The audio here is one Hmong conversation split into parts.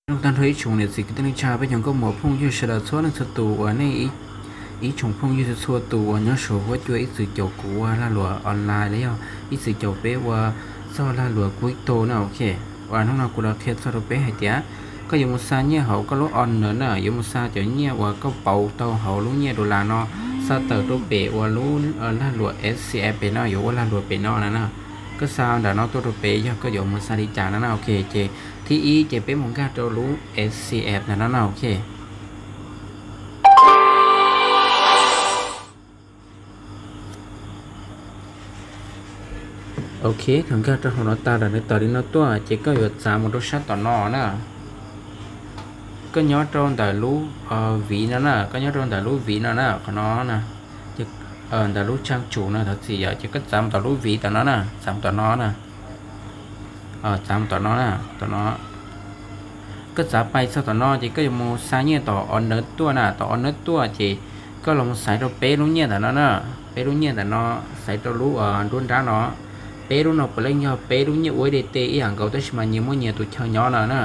Zoo tag nrho ib tsoom niam txiv kwv tij neej tsa peb cov nkauj muam phooj ywg sawv daws txhua leej txhua tus uas nej ib tsoom phooj ywg txhua txhua tus uas nyob saum huab cua ib txwm caum kuv ua lag luam online los yog ib txwm caum peb ua txog lag luam crypto na, ok. Uas hnub no kuv los qhia txog rau peb hais tias koj yuav mus xa nyiaj hauv koj lub owner na, yuav mus xa cov nyiaj uas koj pauv tau hauv lub nyiaj dollar no, xa tawm rau pem uas lub lag luam S C F pem no, yuav ua lag luam pem no na na. Koj xa ntawm no tuaj rau pem yog koj yuav mus xa li cas no na, ok. Ces thib ib ces peb mus nkag rau lub S C F ntawm no na, ok. Ok, thaum nkag rau hauv no tag lawm nws tawm li no tuaj ces koj yuav txav mus rau sab tom no na. Koj nyob rau ntawm lub viv no na, koj nyob rau ntawm lub viv no na, qhov no na. Ntawm lub tsab tsum no thov txim yom, ces koj txav mus tom lub viv tom no na, txav mus tom no na. Txav mus tom no na, tom no. Koj txav pais txog tom no ces koj yuav mus xa nyiaj tom owner tuaj na, tom owner tuaj ces koj los mus xaiv rau peb lub nyiaj ntawm no na, peb lub nyiaj ntawm no, xaiv rau lub nruab nrab no. Peb lub no puav leej yog peb lub nyiaj U S D T ib yam nkaus tab sis mas nyias muaj nyias tus chaw nyob no na.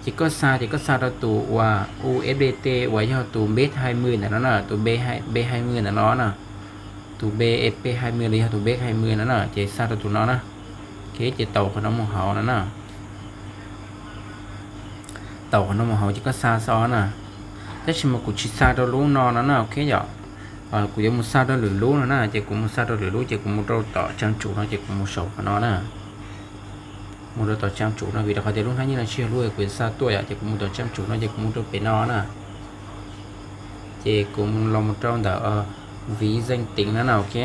Ces koj xa ces koj xa rau tus uas U S D T uas yog tus B hai mươi ntawm no na, tus B hai mươi ntawm no na, tus B E P hai mươi los yog tus B hai mươi no na, ces xa rau tus no na. Ok, ces taus qhov no mus hauv no na. Taus qhov no mus hauv ces koj xa xwb na. Tab sis mas kuv tsis xa rau lub no no na, ok yom. Kuv yuav mus xa rau lwm lub no na, ces kuv mus xa rau lwm lub ces kuv mus rau tom tsab tsum no ces kuv mus saum qhov no na. Mus rau tom tsab tsum no vim rau qhov tias lub hnab nyiaj no tsis yog lub kuv yuav xa tuaj yom, ces kuv mus tom tsab tsum no ces kuv mus rau pem no na. Ces kuv los mus rau ntawm viv zeej teev no na, ok.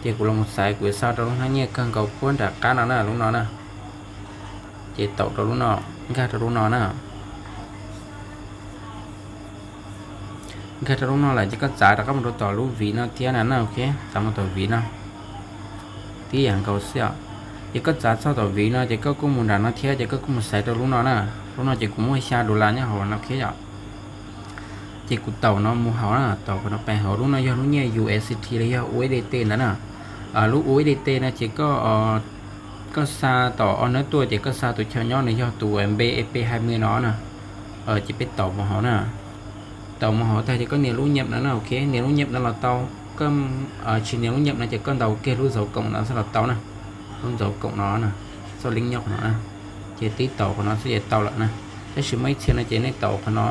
Ces kuv los mus xaiv kuv yuav xa rau lub hnab nyiaj kawg nkaus puag nram qab no na, lub no na. Ces taus rau lub no, nkag rau lub no na. Nkag rau lub no lawm ces koj txav rov qab mus rau tom lub viv no thiab na na, ok, txav mus tom viv no. Tib yam nkaus xwb os. Ces koj txav txog tom viv no ces koj kuj mus nram no thiab ces koj kuj mus xaiv rau lub no na. Lub no ces kuv muaj xya dollar nyob hauv no thiab yom. Ces kuv taus no mus hauv na, taus qhov no pais hauv, lub no yog lub nyiaj U S D T los yog U S D T ntawd na. Lub U S D T no ces koj xa tom owner tuaj ces koj xa tus chaw nyob nws yog tus B E P hai mươi no na. Ces peb taus mus hauv na. Taus mus hauv tag ces koj nias lub nhập no na, ok, nias lub nhập no los tau. Koj tsis nias lub nhập no ces koj ntaus kiag lub dấu cộng no xwb los tau na. Lub dấu cộng no na, txoj link nyob qhov no na. Ces tib taus qhov no xwb ces tau lawm na. Tab sis muaj ib txhia no ces nej taus qhov no,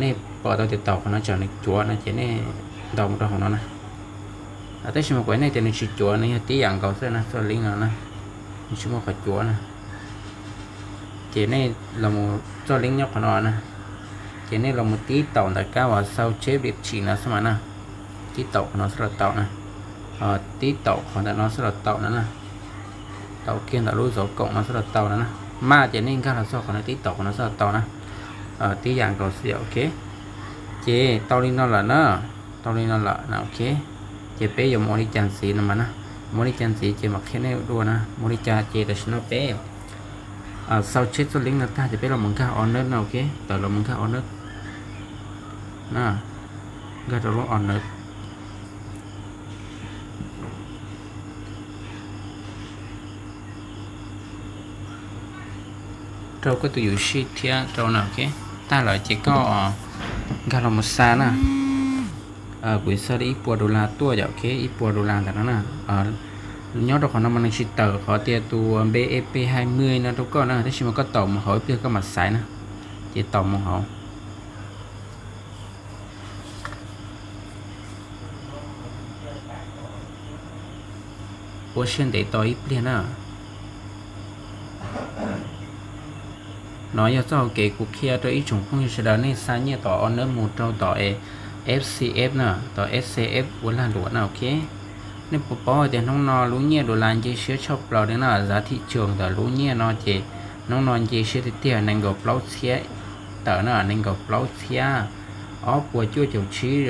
nej pom tau tias taus qhov no tsam nws cuav no ces nej ntaus mus rau hauv no na. Tab sis mas kuv nej tias nws tsis cuav, nws yog tib yam nkaus xwb na, txoj link no na, nws tsis muaj qhov cuav na. Ces nej los mus txoj link nyob qhov no na, ces nej los mus tib taus ntawm kab uas sao chép địa chỉ no xwb mas na. Tib taus qhov no xwb los tau na. Tib taus qhov ntawm no xwb los tau no na. Taus kiag ntawm lub dấu cộng no xwb los tau no na. Maj ces nej nkag los txog qhov no tib taus qhov no xwb los tau na. Tib yam nkaus xwb, ok. Ces tau li no lawm na. Tau li no lawm na, ok. Ces peb yuav mus ua li cas ntxiv no mas na. Mus ua li cas ntxiv ces mam qhia nej dua na. Mus ua li cas ces tam sim no peb sao chép txoj link no tag ces peb los mus nkag owner no, ok. Tawm los mus nkag owner na. Nkag rau lub owner. Rau koj tus yuam sij thiab rau na, ok. Tag lawm ces koj nkag los mus xa na. Kuv xa li ib puas dollar tuaj yom, ok, ib puas dollar ntawm no na. Nyob rau qhov no mas nws tsis tawm qhov tias tus B E P hai mươi no rau koj na, tab sis mas koj taus mus hauv ib pliag koj mam xaiv na. Ces taus mus hauv. Ua siab ntev tos ib pliag na. No yog txoj hauv kev kuv qhia rau ib tsoom phooj ywg sawv daws nej xa nyiaj tom owner mus rau tom F C F na, tom F C F ua lag luam na, ok. Nej puas paub hais tias hnub no lub nyiaj dollar nce siab tshaj plaws li na, giá thị trường ntawm lub nyiaj no ces hnub no nce siab tiag tiag, nees nkaum plaub txhiab tawm na, nees nkaum plaub txhiab ob puas cuaj caum tsib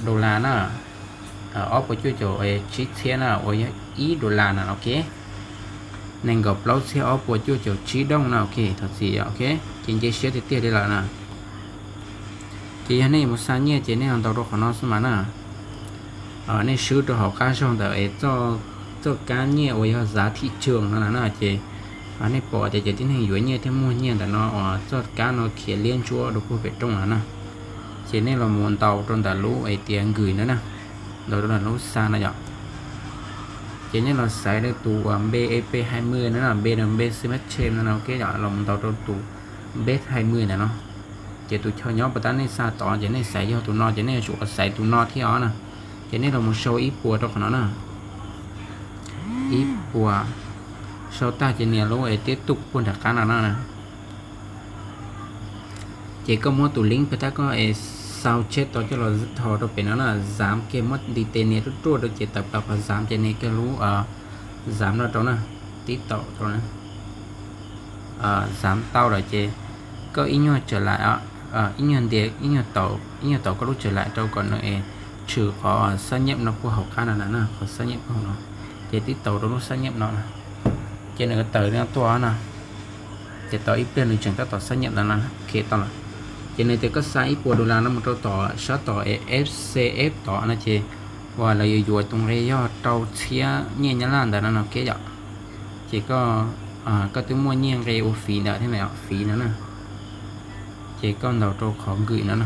dollar na. Ob puas cuaj caum tsib txhiab na, uas yog ib dollar na, ok. Nees nkaum plaub txhiab ob puas cuaj caum tsib dooj na, ok, thov txim, ok. Ces nce siab tiag tiag li lawm na. Ces yog nej mus xa nyiaj ces nej ntaus rau qhov no xwb mas na. Nej swb rau hauv qab zog ntawm txoj kab nyiaj uas yog giá thị trường no na, ces Nej pom tias cov tib neeg yuav nyiaj thiab muag nyiaj ntawm no uas txoj kab no khiav liab ntsuab rau puag pem rooj no na. Ces nej los mus ntaus rau ntawm lub es tias nkws na na, ntaus rau ntawm lub xa no yom. Ces nej los xaiv rau tus uas B E P hai mươi no na, B N B Smart Chain no na, ok yom, los mus ntaus rau tus B hai mươi ntawm no. Ces tus chaw nyob puas tab nej xa tod ces nej xaiv yog tus no ces nej yuav tsum xaiv tus no thiab os na. Ces nej los mus sau ib puas rau qhov no na. Ib puas. Sau tag ces nias lub es tiếp tục puag nram qab no na. Ces koj muab tus link puag tab koj es sau tsheb tau coj los thov rau pem no na, dám kiag muab ntiv tes nias ruaj ruaj rau ces tawm plaws qhov dám ces nias kiag lub dám no rau na, tib taum rau na. Dám tau lawm ces koj ib nyuag tsawm laim, ib nyuag ntias, ib nyuag taum, ib nyuag taum koj lub tsawm laim rau kom nws es tshwm qhov xác nhận no puag hauv qab no na, qhov xác nhận puag hauv no. Ces tib taum rau lub xác nhận no na, ces nws tawm no tuaj no. Ces tau ib pliag nws tseem tab tom xác nhận ntawd no, ok tau lawm. Ces nws tias koj xa ib puas dollar no mus rau tom sab tom F C F tod no ces uas lawv yuav yuav tus nqe yog rau txhiab nyiaj Nyab Laj ntawd no no ok yom. Ces koj twb muaj nyiaj nqe ua phí ntawd thiab no, phí no na. Ces koj ntaus rau qhov nkws no na.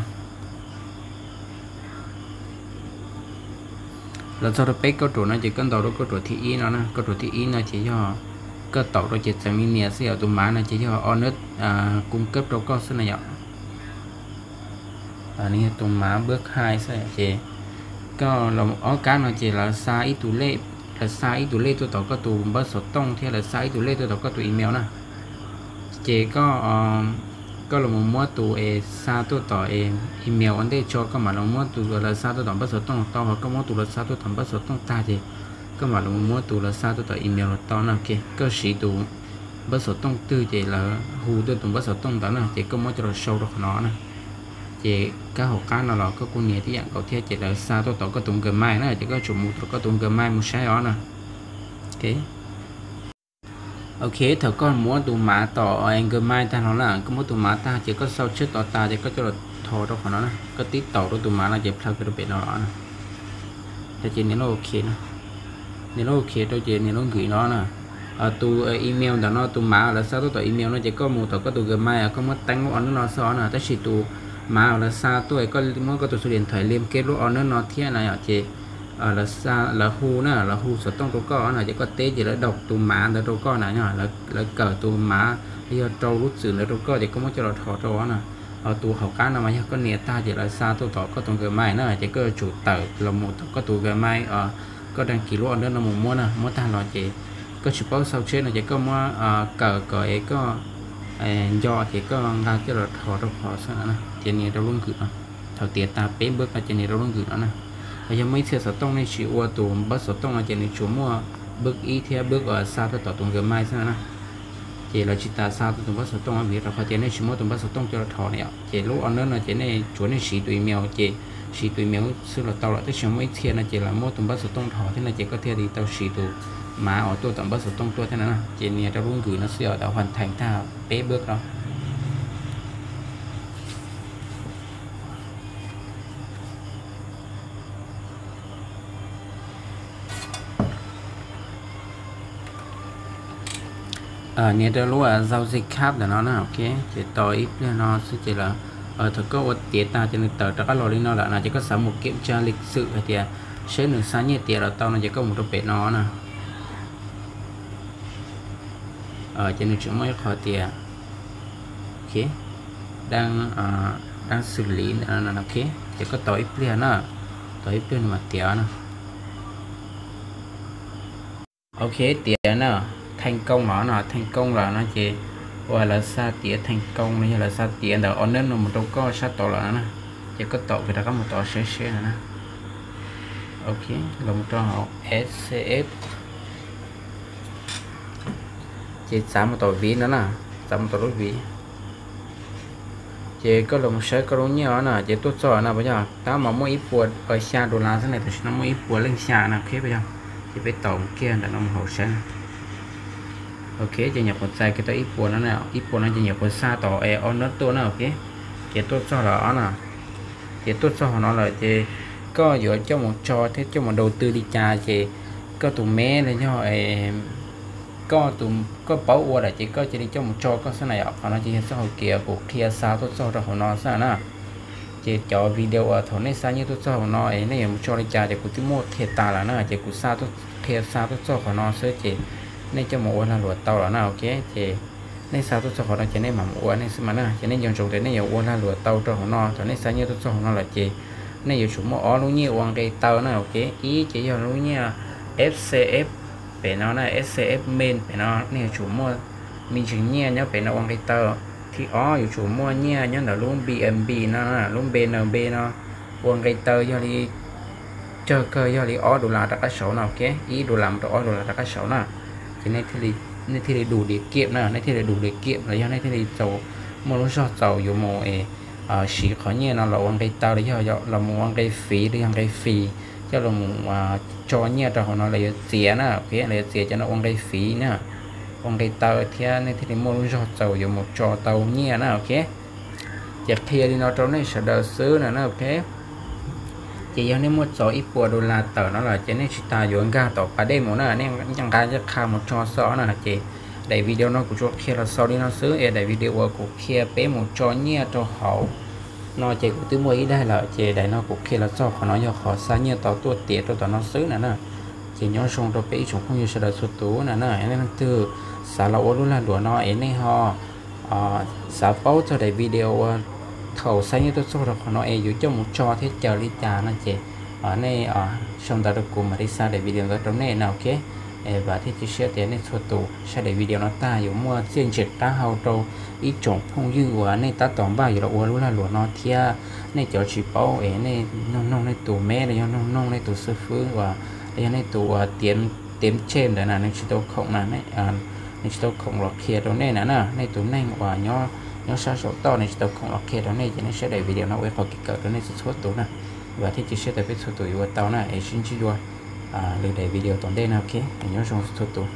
Los txog rau peb kauj ruam no ces koj ntaus rau kauj ruam thib ib no na, kauj ruam thib ib no ces yog koj taum rau ces txeev li nias xwb yom, tus mav no ces yog o nab cung cấp rau koj xwb na yom. Nws yog tus mav bwb hai xwb ces koj los ob kab no ces lawv xa ib tus lej, lawv xa ib tus lej tuaj tom koj tus npawb xov tooj thiab lawv xa ib tus lej tuaj tom koj tus email na. Ces koj los mus muab tus es xa tuaj tom email ua ntej tso, koj mam los muab tus lawv xa tuaj tom npawb xov tooj los tau, ho koj muab tus lawv xa tuaj tom npawb xov tooj tag ces koj mam los mus muab tus lawv xa tuaj tom email los tau no. Ok, koj siv tus npawb xov tooj twg ces lawv hu tuaj tus npawb xov tooj ntawd na, ces koj muab coj los sau rau qhov no na. Ces kab hauv qab no los koj kuj nias tib yam nkaus thiab, ces lawv xa tuaj tom koj tus Gmail na, ces koj tsum mus rau koj tus Gmail mus saib os na. Ok, thaum koj muab tus mav tom Gmail tag los na, koj muab tus mav tag ces koj sau tsheb tod tas ces koj coj los thov rau qhov no na, koj tib taum rau tus mav no ces plhaw kiag rau pem no los na. Ces nias lub ok, nias lub ok rau ces nias lub nkws no na. Tus email ntawm no, tus mav lawv xa tuaj tom email no ces koj mus tom koj tus Gmail koj muab teeb lub o nab no xwb os na, tab sis tus mav lawv xa tuaj koj muab koj tus xu liam thaim liam kiag lub o nab no thiab na yom, ces lawv hu na, lawv hu xov tooj rau koj na, ces koj teb ces lawv daus tus mav ntawd rau koj na, lawv kawm tus mav yog rau lub txwm ntawd rau koj ces koj muab coj los thov rau os na. Ho tus hauv qab no mas yog koj nias tag ces lawv xa tuaj tom koj tus Gmail na, ces koj yuav tsum tawm los mus tom koj tus Gmail, koj đăng ký lub o nab no mus muab na, muab tag los ces koj tsis paub sau tsheb no ces koj muab kawm kom es koj nco ces koj nqa coj los thov rau qhov xwb no na, ces nias rau lub nkws no. Thaum tiav tas peb npawb ko ces nias rau lub nkws no na. Ho yog muaj ib txhia xov tooj nej tsis ua tus npawb xov tooj no ces nws tsuas muaj npawb ib thiab npawb uas xa tuaj tom tus Gmail xwb no na. Ces lawv tsis tas xa tuaj tus npawb xov tooj vim rau qhov tias nej tsis muab tus npawb xov tooj coj los thov na yom, ces lub o nab no ces nej tsuas nej siv tus email ces siv tus email xwb los tau lawm, tab sis muaj ib txhia no ces lawv muab tus npawb xov tooj thov thiab no ces koj thiaj li tau siv tus mav uas tuaj tom npawb xov tooj tuaj thiab no na. Ces nias rau lub nkws no xwb os, tau hoàn thành tag peb npawb no. Nias rau lub giao dịch khác ntawm no na, ok, ces tau ib pliag no xwb ces lawv, thaum koj ua tiav tas ces nws tawm rov qab los li no lawm no ces koj xav mus kiểm tra lịch sử hais tias seb nws xa nyiaj tiav los tau no ces koj mus rau pem no na. Ces nws tseem muaj ib qho tias, ok, đang, đang xử lý ntawm no, ok, ces koj tos ib pliag na, tos ib pliag nws mam tiav na. Ok, tiav na, thành công los no, thành công los no ces uas lawv xa tiav thành công no yog lawv xa tiav ntawm o nab no mus rau koj sab tod lawm no na. Ces koj tos kiag rov qab mus tos seb seb no na. Ok, los mus rau hauv S C F. Ces txav mus tom ví no na, txav mus tom lub ví. Ces koj los mus saib koj lub nyiaj os na, ces tuaj txog na puas yog, tab mas muaj ib puas xya dollar xwb na, tam sim no muaj ib puas leej xya na, ok puas yog. Ces peb tos kiag ntawm no mus hauv saib na. Ok, ces nyuam qhuav txais kiag tau ib puas no na, ib puas no ces nyuam qhuav xa tom es o nab tuaj na, ok. Ces tuaj txog lawm os na. Ces tuaj txog hauv no lawm ces koj yuav coj mus tso thiab coj mus đầu tư li cas ces koj tus mail los yog koj tus, koj paub ua lawm ces koj cia li coj mus tso koj xwb na yom. Qhov no ces yog txoj hau kev kuv qhia xa tuaj txog rau hauv no xwb na. Ces cov video uas thaum nej xa nyiaj tuaj txog hauv no es nej yuav mus tso li cas ces kuv twb muaj qhia tas lawm na, ces kuv xa, qhia xa tuaj txog qhov no xwb ces nej coj mus ua lag luam tau lawm na, ok. Ces nej xa tuaj txog qhov no ces nej mam mus ua nej xwb mas na. Ces nej nco ntsoov tias nej yuav ua lag luam tau rau hauv no, thaum nej xa nyiaj tuaj txog hauv no lawm ces nej yuav tsum muaj ob lub nyiaj ua nqe taw na, ok. Ib ces yog lub nyiaj F C F pem no na, F C F main pem no nej yuav tsum muaj me ntsis nyiaj nyob pem no ua nqe taw. Thib ob yuav tsum muaj nyiaj nyob ntawm lub B N B no, lub B N B no ua nqe taw, yog li tsawg kawg yog li ob dollar rov qab saud no, ok, ib dollar mus rau ob dollar rov qab saud na. Ces nej thiaj li du diav kiam na, nej thiaj li du diav kiam los yog nej thiaj li txaus, muaj lub zog txaus yuav mus siv qhov nyiaj no los ua nqe taw los yog los mus ua nqe fiv los yog nqe fis, coj los mus tso nyiaj rau hauv no los yuav txiav na, ok, los yuav txiav cov no ua nqe fiv na, ua nqe taw thiab nej thiaj li muaj lub zog txaus yuav mus tso tau nyiaj na, ok. Ces qhia li no rau nej sawv daws xwb na, ok. Ces yog nej muaj txaus ib puas dollar tawm no lawm ces nej tsis tas yuav nkag tom pas dej mus na, nej nqa ncaj qha mus tso xwb na. Ces daim video no kuv tsuas qhia los xaus li no xwb es daim video uas kuv qhia peb mus tso nyiaj rau hauv no ces kuv twb muaj ib daim lawm, ces daim no kuv qhia los txog qhov no yog qhov xa nyiaj tau tuaj tiav rau tom no xwb na na. Ces nyob zoo rau peb ib tsoom phooj ywg sawv daws txhua tus na na. Nej leej twg xav los ua lub lag luam no es nej ho xav paub txog daim video uas thaum xa nyiaj tuaj txog rau qhov no es yuav coj mus tso thiab cawm li cas no ces nej sau ntawv rau kuv mam li xa daim video ntawd rau nej na, ok. Vam thiab cia siab tias nej txhua tus saib daim video no tag yuav muaj txiaj ntsig qab hau rau ib tsoom phooj ywg uas nej tab tom npaj yuav los ua lub lag luam no thiab nej cov tsis paub es nej noog noog nej tus meb los yog noog noog nej tus xib fwb uas los yog nej tus uas tiav tsej ntawd na, nws tsis tau khoom na, nws tsis tau khoom los qhia rau nej na na. Nej tus neeg uas nyob sab saum toj nws tsis tau khoom los qhia rau nej ces nej saib daim video no ua ib qho kev kawm rau nej txhua txhua tus na. Vam thiab cia siab tias peb txhua tus yuav ua tau na es sib ntsib dua lwm daim video tom ntej na, ok. Nyob zoo txhua tus.